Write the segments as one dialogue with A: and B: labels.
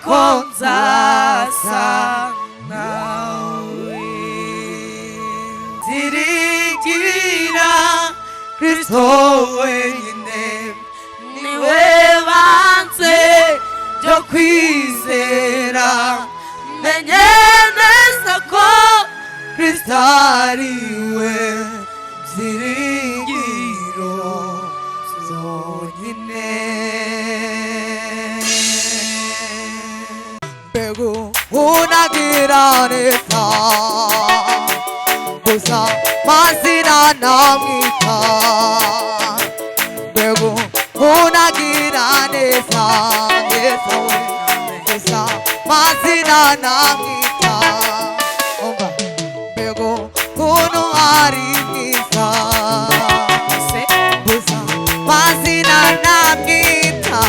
A: ko nzasa nawe. Zirigira Kristo wenyine, niwe banze ryo kwizera. Menye neza ko Kristo ari we byiringiro byonyine.
B: Mbegu unagira neza, gusa mazina namwita. Mbegu unagira neza, neza we, gusa mazina namwita. Umva, mbegu ukuntu ari mwiza, gusa mazina namwita.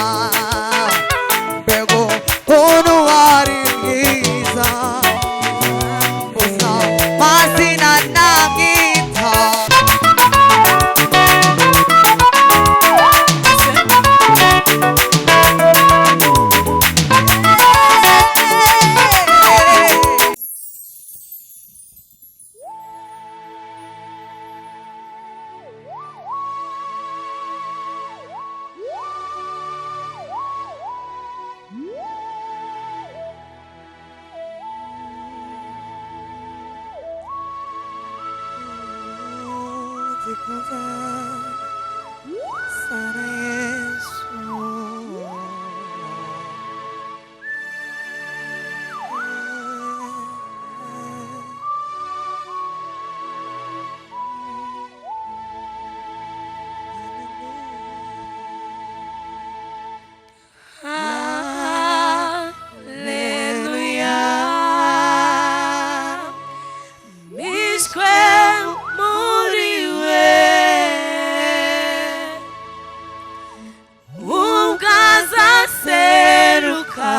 B: Mbegu ukuntu ari mwiza, gusa mazina namwita.
A: Haleluya, mishwe muri we, ubwo azaseruka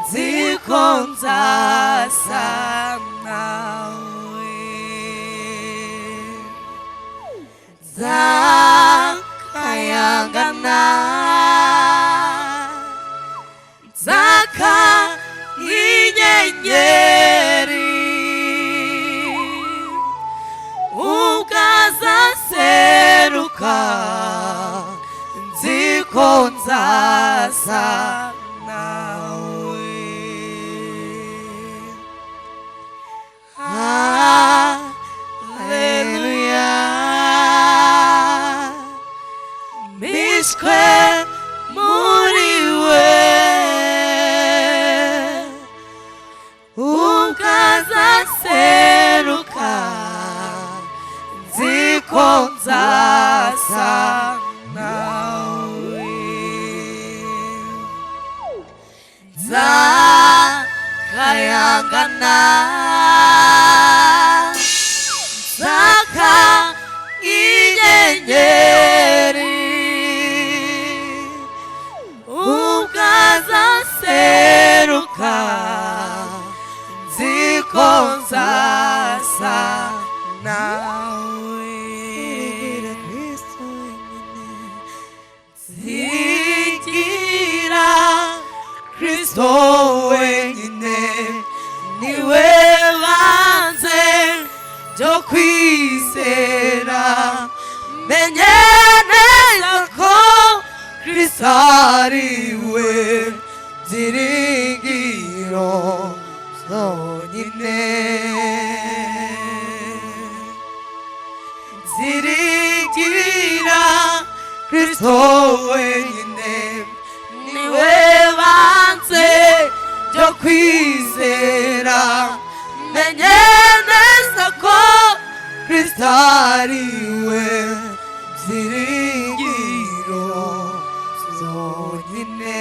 A: nzi ko nzasa nawe. Nzakayangana, nzaka nk'inyenyeri, ubwo azaseruka nzi ko nzasa nawe. Haleluya, mishwe muri we, ubwo azaseruka nzi ko nzasa nawe. Nzakayangana, nzaka nk'inyenyeri, ubwo azaseruka nzi ko nzasa nawe. Zigira Kristo wenyine, niwe banze ryo kwizera. Menye neza ko Kristo ari we byiringiro byonyine. Zirigira Kristo wenyine, niwe banze ryo kwizera. Menye neza ko Kristo ari we byiringiro byonyine.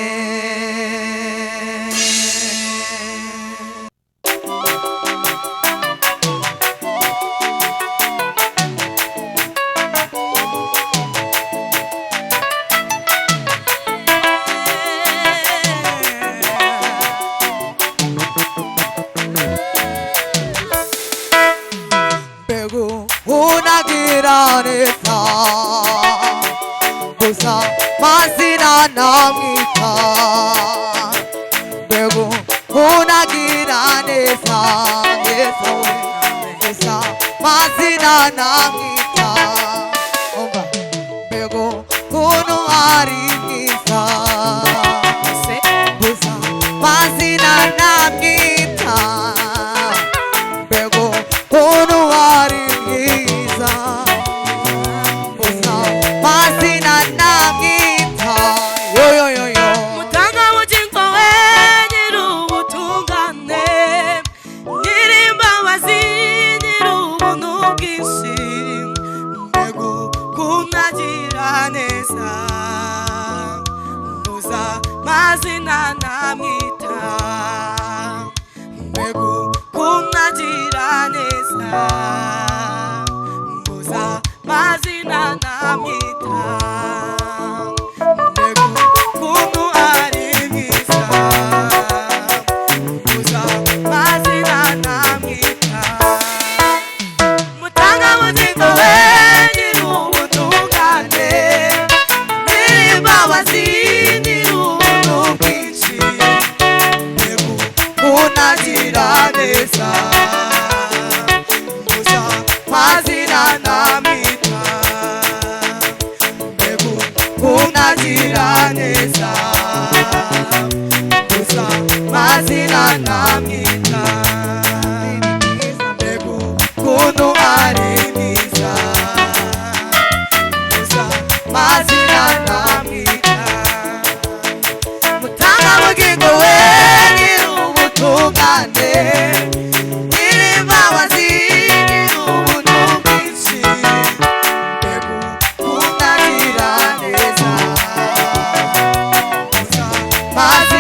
B: Mbegu unagira neza, gusa mazina namwita. mwiza we gusa mazina namwita umva mbego ukuntu ari mwiza gusa mazina namwita mbego ukuntu ari mwiza gusa mazina namwita yo yo yo yo
A: Mutanga bugingo we nyir'ubutungane nyir'imbabazi nyir'ubuntu bwinshi mbega ukuntu agira neza mbuza mazina namwita mbega ukuntu agira neza mbuza mazina namwita mbega ukuntu ari mwiza mbuza mazina namwita mutanga bugingo we nyir'ubutungane nyir'imbabazi nyir'ubuntu bwinshi mbega ukuntu agira neza mbuza mazina namwita mbega ukuntu agira neza gusa mazina namwita mbega ukuntu ari mwiza gusa mazina namwita mutanga bugingo we nyir'ubutungane nyir'imbabazi nyir'ubuntu bwinshi mbega ukuntu agira neza gusa mazina